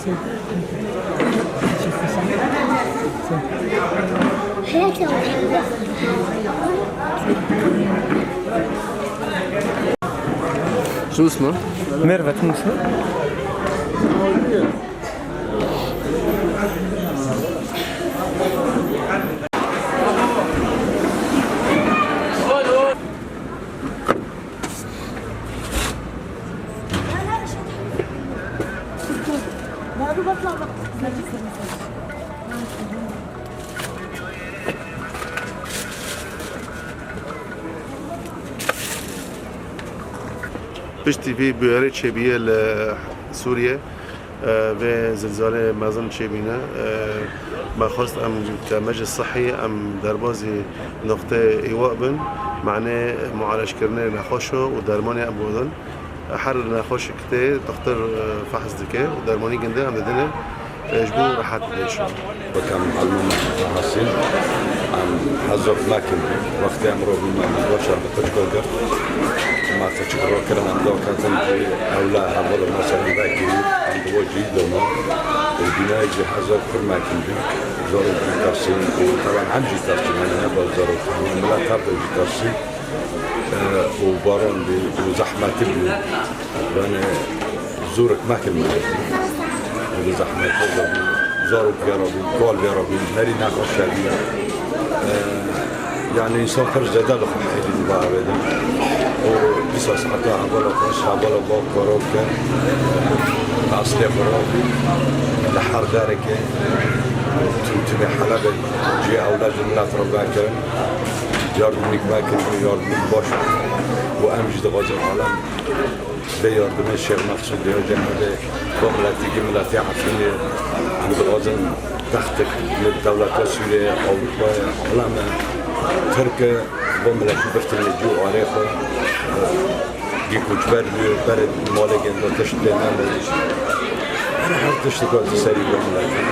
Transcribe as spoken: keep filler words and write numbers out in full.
شو اسمه؟ ميرفت، مو اسمه؟ Piştî vî bûyerê çêbûye li Sûriye, e, vê zilzalê mezin çêbîne. E, me xwest em te meclis sihî, em derbazî noqteyê îwa bin, manê mualejkirinê nexweşo û dermanê em bidin. Her nexweşik tê, dixtir, e, fehs dike û dermanî ginde em didine, e, ji bo rehet bibêje. Wekî em elmû me Hesîn, em hezok nakin. Wextê em robî me, me goşa bi qirçko girt. Ma qirçik rokirin, em do ketin jî ewla heval û mesela vekî, em bi we cî doma. Û dînayê jî hezok pir mekin bî. Zor jî tersîn û teban em jî tersîn, yani ne bal zor û teban, milet her de jî tersîn. E, û baran bî û zehmetî bî. Yani, zorek mekin me. Û zehmetî de bî. Zarok vêra bî, kal vêra bî, herî nexweş bî. E, yani, insan pir zêde li xwe hêdî dibe evê de. Û dîsa saeta hevala xwe, hevala bak karo bike. Aslê xwe rabî. Li her dereke. Tim timê Helebê cihê ewlad û milet re vekirin. Yardimîk vekin, yardimîk baş. Û em jî dixwazin alem bê yardimê Şêx Meqsûdê, Hocê Hemedê, bo miletî, miletê Efrînê. Em dixwazin textik li dewleta Sûriyeyê, Ewropayê, aleme Tirkê, bo miletî biftinê cî û arê xwe. Gî koçber bû, berê malê gendo tişt pê nebe. Her tişt dikati serî bo miletî.